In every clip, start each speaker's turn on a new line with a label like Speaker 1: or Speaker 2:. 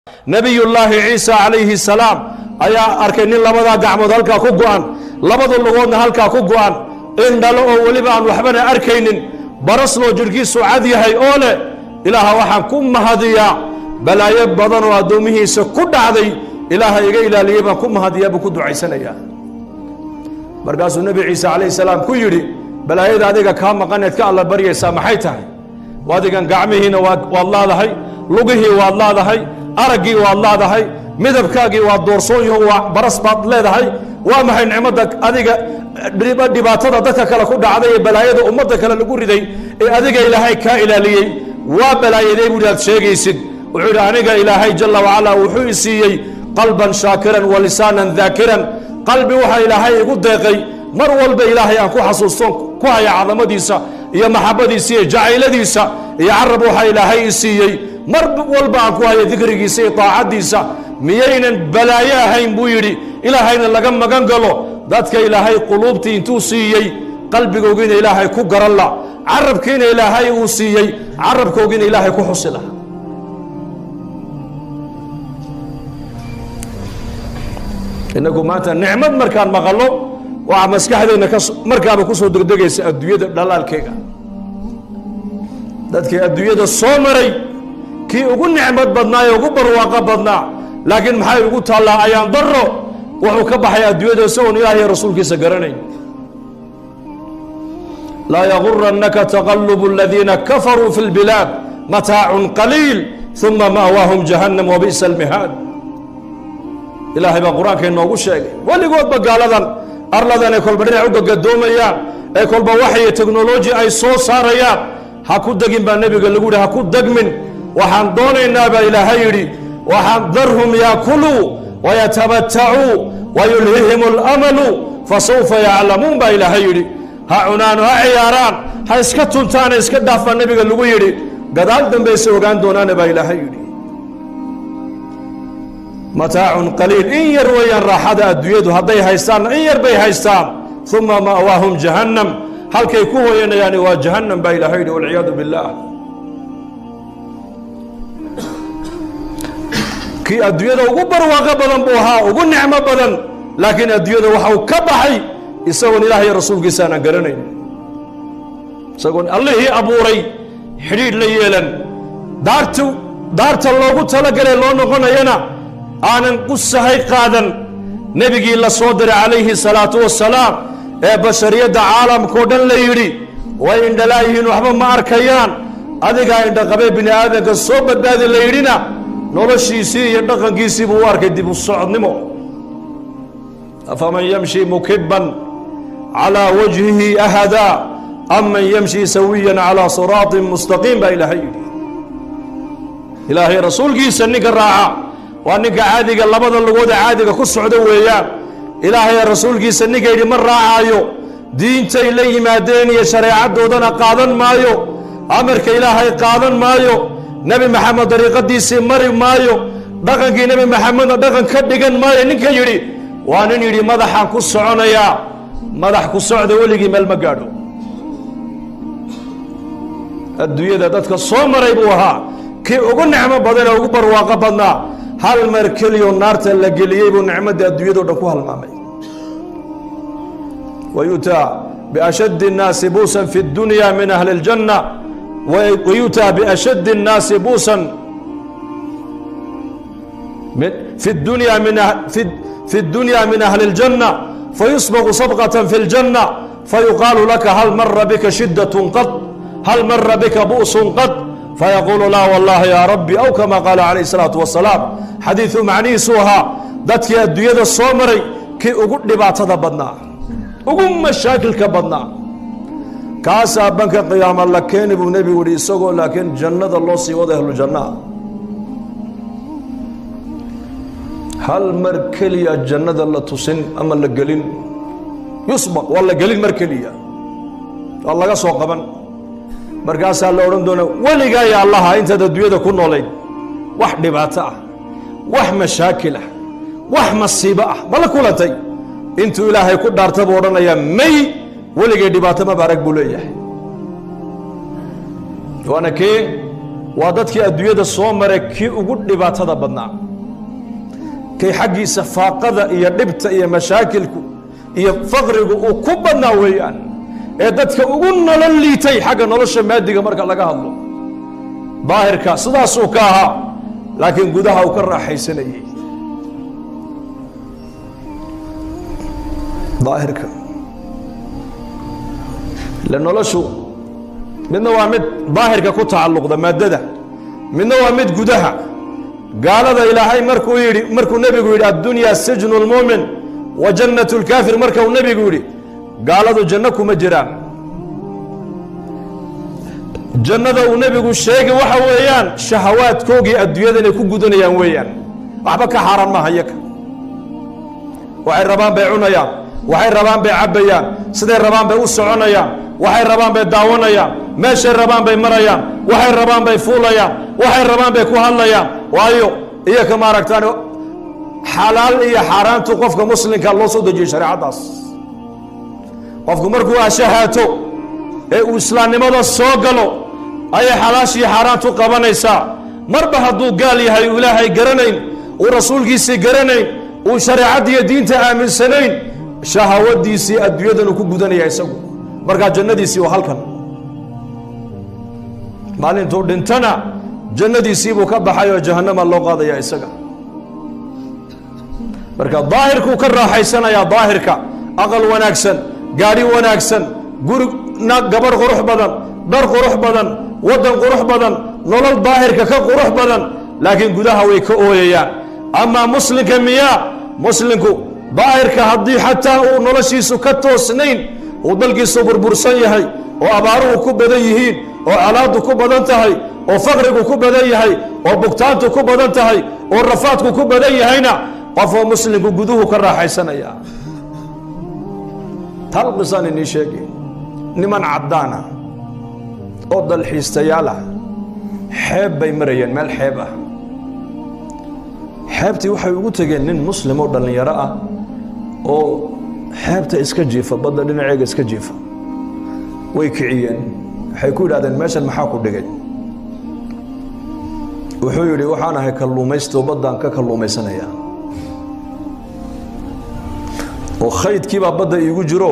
Speaker 1: Nabiyullaahi Ciisa calayhi salaam ayaa arkay nin labadaa gacmood halkaa ku go'an, labada lugoodna halkaa ku go'an, indhalo oo weliba aan waxbana arkaynin, barasloo jidhkiisu cad yahay oo leh: "Ilaaha waxaan ku mahadiyaa balaayo badan oo addoomihiisa ku dhacday Ilaaha iga ilaaliyey baan ku mahadiyaa," buu ku ducaysanayaa. Markaasuu Nebi Ciise calayhi salaam ku yidhi: "Balaayada adiga kaa maqaneed ka Alla baryaysaa maxay tahay? Adigan gacmihiina waad laadahay, lugihii waad laadahay, araggii waad laadahay, midabkaagii waa doorsoon yaho, waa baras baad leedahay. Waa maxay nicmadda adiga dhibaatada dadka kale ku dhacday ee balaayada ummadda kale lagu riday ee adiga Ilaahay kaa ilaaliyey? Waa balaayadee?" buu aad sheegaysid. Wuxuu yidhi: "Aniga Ilaahay jalla wacalaa wuxuu i siiyey qalban shaakiran wa lisaanan daakiran. Qalbi waxaa Ilaahay igu deeqay mar walba Ilaahay aan ku xasuusto, ku haya cadamadiisa iyo maxabadiisa iyo jacayladiisa, iyo carab waxaa Ilaahay i siiyey mar walba aan ku hayo dikrigiisa iyo taacaddiisa. Miyaynan balaayo ahayn?" buu yidhi. Ilaahayna laga magan galo dadka Ilaahay quluubtii intuu siiyey qalbigoogiina Ilaahay ku garan la, carabkiina Ilaahay uu siiyey carabkoogiina Ilaahay ku xusi laha. Inagu maanta nicmad markaan maqallo, waxaa maskaxdeenna ka markaaba kusoo degdegaysa adduunyada dhalaalkeega. Dadkii adduunyada soo maray kii ugu nicmad badnaa ee ugu barwaaqo badnaa, laakiin maxay ugu taallaa? Ayaan daro, wuxuu ka baxay adduunyada isagoon Ilaah iyo rasuulkiisa garanayn. Laa yagurannaka taqalubu aladiina kafaruu fi lbilaad, mataacun qaliil uma ma'waahum jahannam wabi'sa almihaad. Ilaahay baa qur-aanka inoogu sheegay weligoodba gaaladan arladan ay kolba dhinac u gagadoomayaan ee kolba waxay technology ay soo saarayaan. Ha ku degin baa nebiga lagu yidhi, ha ku degmin. Waxaan doonaynaa baa Ilaahay yidhi, waxaan darhum yaakuluu wayatamatacuu wayulhihim alamalu fasawfa yaclamuun baa Ilaahay yidhi. Ha cunaano, ha ciyaaraan, ha iska tuntaana, iska dhaaf baa nebiga lagu yidhi. Gadaal dambayse ogaan doonaana baa Ilaahay yidhi. Mataacun qaliil, in yar weeyaan raaxada adduunyadu hadday haystaanna in yar bay haystaan. Uma ma'waahum jahannam, halkay ku hooyanayaani waa jahannam baa Ilahay yidhi, walciyaadu billaah. Kii adduunyada ugu barwaaqo badan buu ahaa, ugu nicmo badan, laakiin adduunyada waxa uu ka baxay isagoon Ilaah iyo rasuulkiisa aanan garanayn, isagoon Allihii abuuray xidhiidh la yeelan, daartu daarta loogu talagalay loo noqonayana aanan ku sahay qaadan. Nebigii la soo diray calayhi salaatu wasalaam ee bashariyadda caalamkao dhan la yidhi way indhalaayihiin, waxba ma arkayaan, adigaa indhaqabee bini aadamka soo badbaadi la yidhina, noloshiisii iyo dhaqankiisii buu u arkay dib u socodnimo. Afaman yamshi mukiban calaa wajhihi ahadaa am man yamshi sawiyan calaa siraatin mustaqiim baa Ilaahay yidhi. Ilaahay rasuulkiisa ninka raaca waa ninka caadiga labada lugooda caadiga ku socda weeyaan. Ilaahay rasuulkiisa ninka yidhi ma raacaayo, diintay la yimaadeen iyo shareecadoodana qaadan maayo, amarka Ilaahay qaadan maayo, Nebi Maxamed dariiqadiisii mari maayo, dhaqankii Nebi Maxamedna dhaqan ka dhigan maayo, ninka yidhi waa nin yidhi madaxaan ku soconayaa. Madax ku socda weligii meel ma gaadho. Adduunyada dadka soo maray buu ahaa kii ugu nicmo badan ee ugu barwaaqo badnaa. Hal mar keliyoo naarta la geliyey buu nicmadda adduunyado dhan ku halmaamay. Wayu'taa biashaddi الnaasi buusan fi اdunya min ahli اljanna, wayu'taa biashaddi الnaasi buusan fi dunya min fi اdunya min ahli اljanna, fayusbaqu sabqaة fi اljanna, fayuqaalu laka: hal mara bika shidaة qad? Hal mara bika bu'sun qad? Fayaquulu: laa wallahi ya rabbi, aw kama qaala calayh الsalaatu wasalaam. Xadiidu macnihiisu ahaa dadkii adduunyada soo maray kii ugu dhibaatada badnaa, ugu mashaakilka badnaa, kaasaa banka qiyaama la keeni buu nebigu yihi, isagoo laakiin jannada loo sii wado, ahlu jannaa. Hal mar keliya jannada la tusin ama la gelin, yusbaq waa la gelin mar keliya, waa laga soo qaban. Markaasaa la odhan doonaa: "Weligaa ya Allaha, intaad adduunyada ku noolayd wax dhibaato ah, wax mashaakil ah, wax masiibo ah ma la kulantay?" Intuu Ilaahay ku dhaarta buu odhanayaa: "May, weligay dhibaato maba arag," buu leeyahay. Waana kee? Waa dadkii adduunyada soo maray kii ugu dhibaatada badnaa, kay xaggiisa faaqada iyo dhibta iyo mashaakilku iyo faqrigu uu ku badnaa weeyaan, ee dadka ugu nolol liitay xagga nolosha maadiga marka laga hadlo. Daahirka sidaasuu ka ahaa, laakiin gudaha uu ka raaxaysanayey. Daahirka ile noloshu midna waa mid daahirka ku tacalluqda maaddada, midna waa mid gudaha. Gaalada Ilaahay markuu yidhi, markuu nebigu yidhi addunyaa sijnu lmuumin wa jannatu lkaafir, marka uu nebigu yidhi gaaladu janno kuma jiraan, jannada uu nebigu sheegay waxa weeyaan shahawaadkoogii adduunyada inay ku gudanayaan weeyaan. Waxba ka xaaraan maaha iyaka, waxay rabaan bay cunayaan, waxay rabaan bay cabbayaan, siday rabaan bay u soconayaan, waxay rabaan bay daawanayaan, meeshay rabaan bay marayaan, waxay rabaan bay fuulayaan, waxay rabaan bay ku hadlayaan. Waayo iyaka maaragtaan xalaal iyo xaaraantu qofka muslimka loo soo dejiyey shareecaddaas. Qofku markuu ashahaato ee uu islaamnimada soo galo ayay xalaashiyo xaaraantu qabanaysaa. Marba hadduu gaal yahay, uu Ilaahay garanayn, uu rasuulkiisii garanayn, uu shareecaddiiyo diinta aaminsanayn, shahawadiisii adduunyadan uu ku gudanaya isagu. Markaa jannadiisii waa halkan. Maalintuu dhintana jannadiisii buu ka baxay oo jahannama loo qaadaya isaga. Marka daahirkuu ka raaxaysanayaa, daahirka aqal wanaagsan, gaadhi wanaagsan, guri, gabarh qurux badan, dhar qurux badan, waddan qurux badan, nolol daahirka ka qurux badan, laakiin gudaha way ka ooyayaan. Amaa muslimka miyaa? Muslimku daahirka haddii xataa uu noloshiisu ka toosnayn, uu dalkiisu burbursan yahay oo abaaruhu ku badan yihiin oo colaaddu ku badan tahay oo faqrigu ku badan yahay oo bugtaantu ku badan tahay oo rafaadku ku badan yahayna, qofoo muslimku guduhu ka raaxaysanaya. Tal qisaan inii sheegi. Niman caddaana oo dalxiistayaal ah xeeb bay marayeen, meel xeeb ah. Xeebtii waxay ugu tegeen nin muslim oo dhallinyaro ah oo xeebta iska jiifa, badda dhinaceega iska jiifa. Way kiciyeen, waxay ku yidhahdeen meeshan maxaa ku dhigay? Wuxuu yidhi waxaan ahay kalluumaysto, baddaan ka kalluumaysanaya oo khaydkiibaa badda iigu jiro,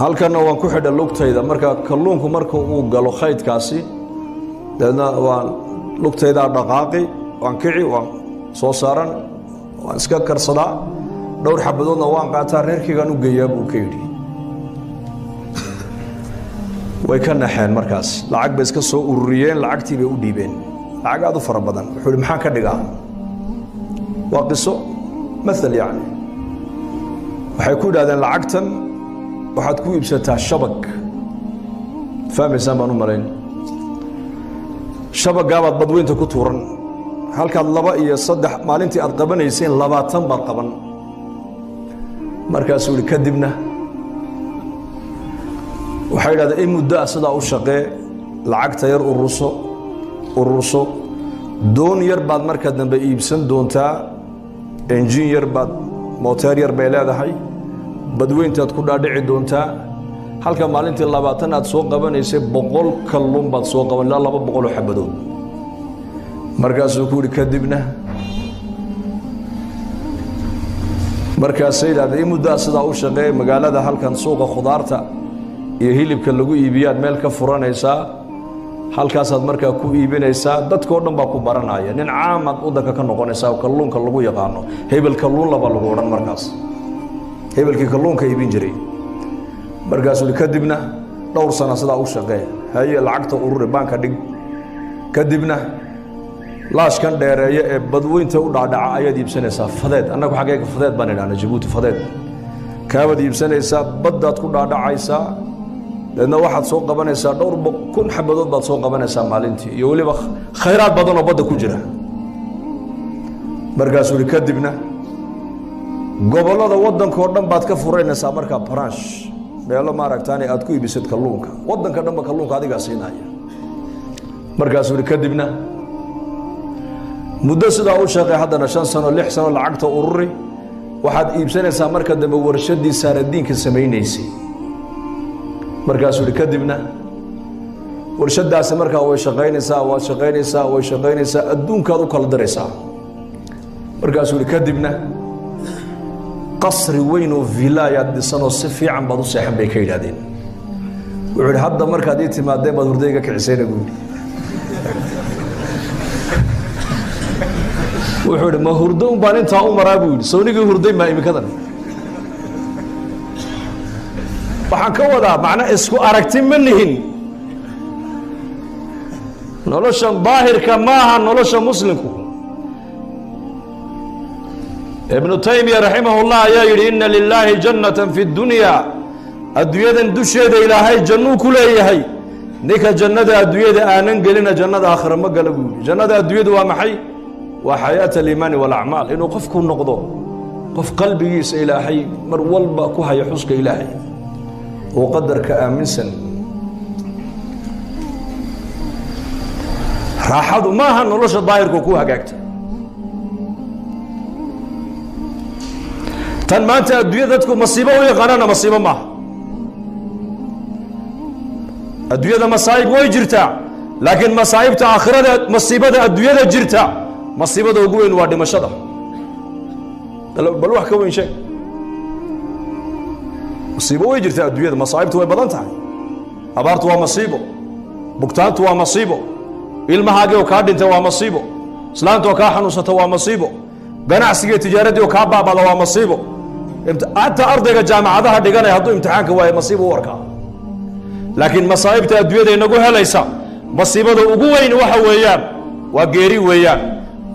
Speaker 1: halkanna waan ku xidha lugtayda. Marka kalluunku marka uu galo khaydkaasi, dabeedna waan lugtaydaa dhaqaaqi, waan kici, waan soo saaran, waan iska karsadaa, dhowr xabadoodna waan qaataa, reerkaygaan u geeyaa, buu ka yidhi. Way ka naxeen markaas, lacag bay iska soo ururiyeen, lacagtii bay u dhiibeen, lacag aad u fara badan. Wuxuu yidhi maxaan ka dhigaa? Waa qiso maal yacni. Waxay ku yidhahdeen lacagtan waxaad ku iibsataa shabag, fahmaysaan baan u malayn, shabagaabaad badweynta ku tuuran, halkaad 2 iyo 3 maalintii aad qabanayseen 20 baad qaban. Markaasuu yihi kadibna? Waxay yidhahdeen in muddo ah sidaa u shaqee, lacagta yar ururso ururso, doon yar baad marka dambe iibsan doontaa, enjin yar baad, mooteer yar bay leedahay, badweyntaad ku dhaadhici doontaa, halka maalintii 20 aad soo qabanaysay 100 kalluun baad soo qaban, ilaa 200 oo xabadood. Markaasuu ku yidhi kadibna? Markaasay yidhahdeen in muddaa sidaa u shaqeey, magaalada halkan suuqa khudaarta iyo hilibka lagu iibiyaad meel ka furanaysaa, halkaasaad markaa ku iibinaysaa, dadkao dhan baa ku baranaya, nin caamaad waddanka ka noqonaysaa oo kalluunka lagu yaqaano, hebel kalluun laba lagu odhan markaas, hebelkii kalluunka iibin jiray. Markaasuu yidhi kadibna? Dhowr sana sidaa u shaqee, haye, lacagta ururi, baanka dhig, kadibna laashkan dheereeya ee badweynta u dhaadhaca ayaad iibsanaysaa, fadeed, annagu xaggeega fadeed baan idhahna Jabuuti, fadeed kaabaad iibsanaysaa, baddaad ku dhaadhacaysaa, dabeedna waxaad soo qabanaysaa dhowr kun xabadood baad soo qabanaysaa maalintii, iyo weliba khayraad badan oo badda ku jira. Markaasuu yihi kadibna? Gobollada waddankao dhan baad ka furanaysaa markaa branch, meelo maaragtaane aad ku iibisad kalluunka, waddanka dhanba kalluunka adigaa siinaya. Markaasuu yihi kadibna? Muddo sidaa u shaqey haddana 5 sano 6 sano, lacagta ururi, waxaad iibsanaysaa marka dambe warshadii saaradiinka samaynaysay. Markaasuu yihi kadibna? Warshadaasi markaa way shaqaynaysaa, waad shaqaynaysaa, way shaqaynaysaa, adduunkaad u kala diraysaa. Markaasuu yihi kadibna qasri weyn oo villa ayaad dhisanoo si fiican baad u seexan bay ka yidhahdeen. Wuxuu yidhi hadda markaad ii timaadeen baad hurdayga kicisayna buu yidhi. Wuxuu yidhi ma hurdo un baan intaa u maraa buu yidhi, sawnigii hurday maa imikadan. Waxaan ka wadaa macna isku aragti ma nihin. Noloshan daahirka maaha nolosha muslimku. Ibnu Taymiya raximahullah ayaa yidhi ina lilaahi jannatan fi dunya, adduunyadan dusheeda ilaahay jannuu ku leeyahay. Ninka jannada adduunyada aanan gelina jannada aakhira ma gala buu yidhi. Jannada adduunyadu waa maxay? Waa xayaat aliimaani walacmaal, inuu qofku noqdo qof qalbigiisa ilaahay mar walba ku haya xuska ilaahay oo qadarka aaminsan. Raaxadu maaha nolosha daahirku ku hagaagta. Tan maanta adduunyada dadku masiibo u yaqaanana masiibo maaha. Adduunyada masaa'ib way jirtaa, laakiin masaa'ibta aakhirada, masiibada adduunyada jirta, masiibada ugu weyn waa dhimashada. Bal wax ka weyn sheeg. Masiibo way jirtaa adduunyada, masaa'ibtu way badan tahay. Abaartu waa masiibo, bugtaantu waa masiibo, ilmahaagii oo kaa dhintay waa masiibo, islaanta oo kaa xanuunsata waa masiibo, ganacsigii tijaaraddii oo kaa baabada waa masiibo. Hataa ardayga jaamacadaha dhiganaya hadduu imtixaanka waayo masiibo u arkaa. Laakiin masaa'ibta adduunyada inagu helaysa masiibada ugu weyn waxa weeyaan waa geeri weeyaan,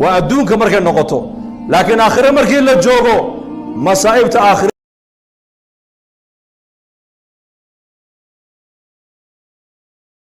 Speaker 1: waa adduunka markay noqoto. Laakiin aakhire markii la joogo masaa'ibta aakhire